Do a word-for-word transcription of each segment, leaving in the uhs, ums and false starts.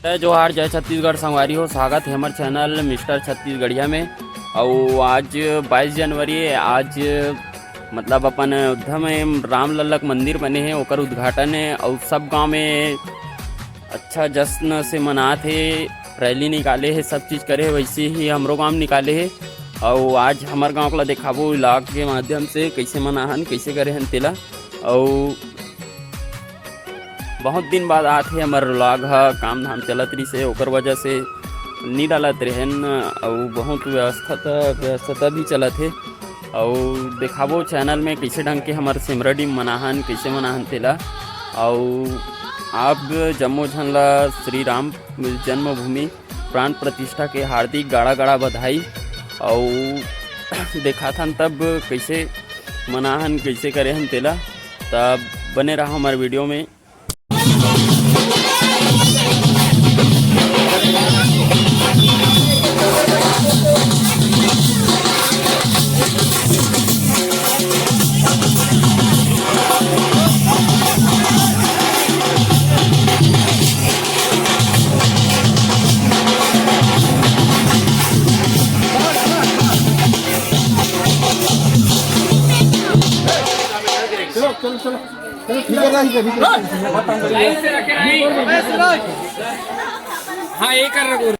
जय जोहार, जय छत्तीसगढ़ संगवारी हो। स्वागत है हमर चैनल मिस्टर छत्तीसगढ़िया में। अउ आज बाईस जनवरी है, आज मतलब अपन अयोध्या में रामलला के मंदिर बने है, ओकर उद्घाटन है। अउ सब गांव में अच्छा जश्न से मनात हे, रैली निकाले हे, सब चीज करे हे। वैसे ही हमरो गांव निकाले हे। अउ आज हमर गांव ला देखाबो व्लॉग के माध्यम से, कैसे मनाहन, कैसे करे हन तेला। अउ बहुत दिन बाद आत हे हमर व्लॉग ह, काम धाम चलत रहिस हे, ओकर वजह से नी डालत रहेन। अउ बहुत व्यस्तता व्यस्तता भी चलत हे। अउ देखाबो चैनल में कैसे ढंग के हमर सेमरा डीम मनाहन, कैसे मनाहन तेला। अउ आप जम्मो झन ला श्री राम जन्मभूमि प्राण प्रतिष्ठा के हार्दिक गाड़ा गाड़ा बधाई। अउ देखाथन तब कैसे मनाहन, कैसे करे हन तेला। तब बने रहा हमारे वीडियो में। हाँ, ये कर रखो।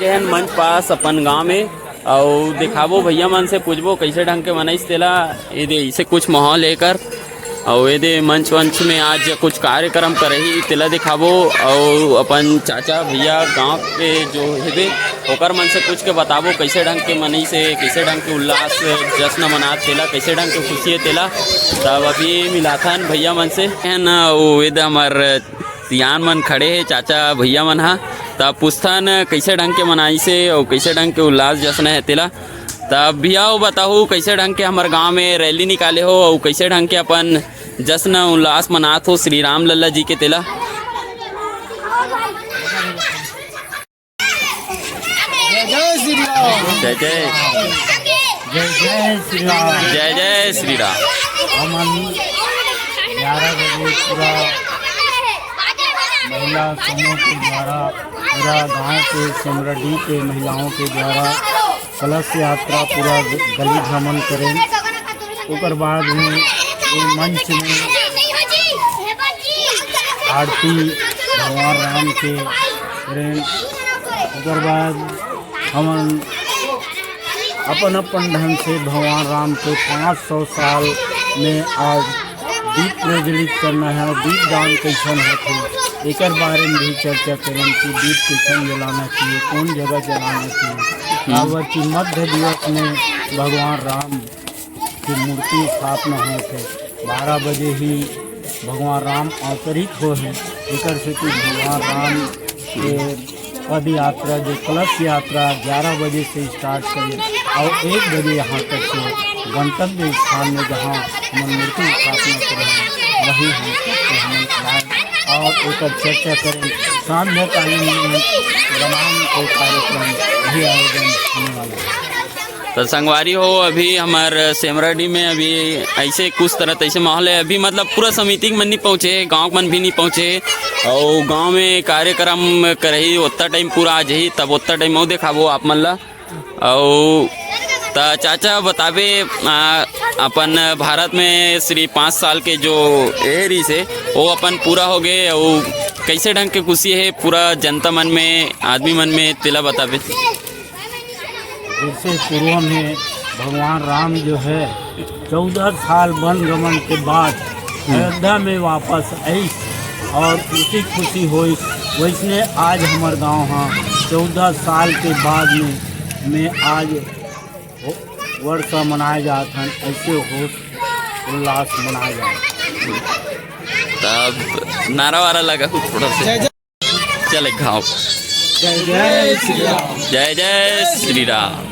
एहन मंच पास अपन गांव में, अउ दिखाबो भैया मन से, पूछबो कैसे ढंग के मनाइस तेला। ये दे इसे कुछ माहौल लेकर, अउ ये दे मंच वंच में आज कुछ कार्यक्रम करही तेला दिखाबो, अउ अपन चाचा भैया गांव के जो हेबे ओकर मन से पूछ के बताबो कैसे ढंग के मनई से, कैसे ढंग के उल्लास जश्न मनात तेला, कैसे ढंग के खुशी हे तेला। तब अभी मिलाथन भैया मन से। एहन वो ये दे हमर सियान मन खड़े हे, चाचा भैया मन हा, त पूछथन कैसे ढंग के मनाइस हे अउ कैसे ढंग के उल्लास जश्न हे तेला। त भैया, वो बताहू कैसे ढंग के हमर गांव में रैली निकाले हो अउ कैसे ढंग के अपन जश्न उल्लास मनात हो श्री राम लल्ला जी के तेला। जय जय श्री राम। जय जय। जय जय श्री राम। जय जय श्री राम। हमन ग्यारह बजे पूरा महिला समूह के द्वारा पूरा गांव के सेमराडीह के महिलाओं के द्वारा कलश यात्रा पूरा ग-, गली भ्रमण करें। ओकर बाद में ये मंच में आरती भगवान राम के करें। ओकर बाद हमन अपन अपन ढंग से भगवान राम के पाँच सौ साल में आज दीप प्रज्वलित करना है और दीप दान कैसन होथे, एकर बारे में भी चर्चा करें कि दीप कैसन जलाना चाहिए, कौन जगह जलाना चाहिए। काबर कि मध्य दिवस में भगवान राम की मूर्ति स्थापना होथे, बारह बजे ही भगवान राम अवतरित होहे, एकर सेती भगवान राम के पद यात्रा, जो कलश यात्रा ग्यारह बजे से स्टार्ट करे और एक बजे यहाँ तक के गंतव्य स्थान में, जहाँ हमन मूर्ति स्थापना करे हैं, वही हम, हमन लाए और एकर चर्चा करें। सांध्यकालीन में रामायण के कार्यक्रम भी आयोजन होने वाला है। तो संगवारी हो, अभी हमर सेमराडीह में अभी ऐसे कुछ तरह तैसे माहौल है। अभी मतलब पूरा समिति के मन नहीं पहुँचे, गांव के मन भी नहीं पहुँचे, और गांव में कार्यक्रम करही, ओत्ता टाइम पूरा आ जाही, तब ओत्ता टाइम वो दिखाबो आप मन ला। और त चाचा बताबे, आ, अपन भारत में श्री पाँच साल के जो ए रहिस हे, वो अपन पूरा हो गए, और कैसे ढंग के खुशी है पूरा जनता मन में, आदमी मन में, तेला बताबे। इससे पूर्व में भगवान राम जो है, चौदह साल वन गमन के बाद अयोध्या में वापस आइस और खुशी खुशी होइस। वैसने आज हमर गांव हा चौदह साल के बाद में, में आज हो-, वर्ष मनाए जात हन, ऐसे होश उल्लास मनाए जात हन। तब नारा वारा लगा कुछ थोड़ा सा। चले घाव। जय जय श्री राम। जय जय श्री राम।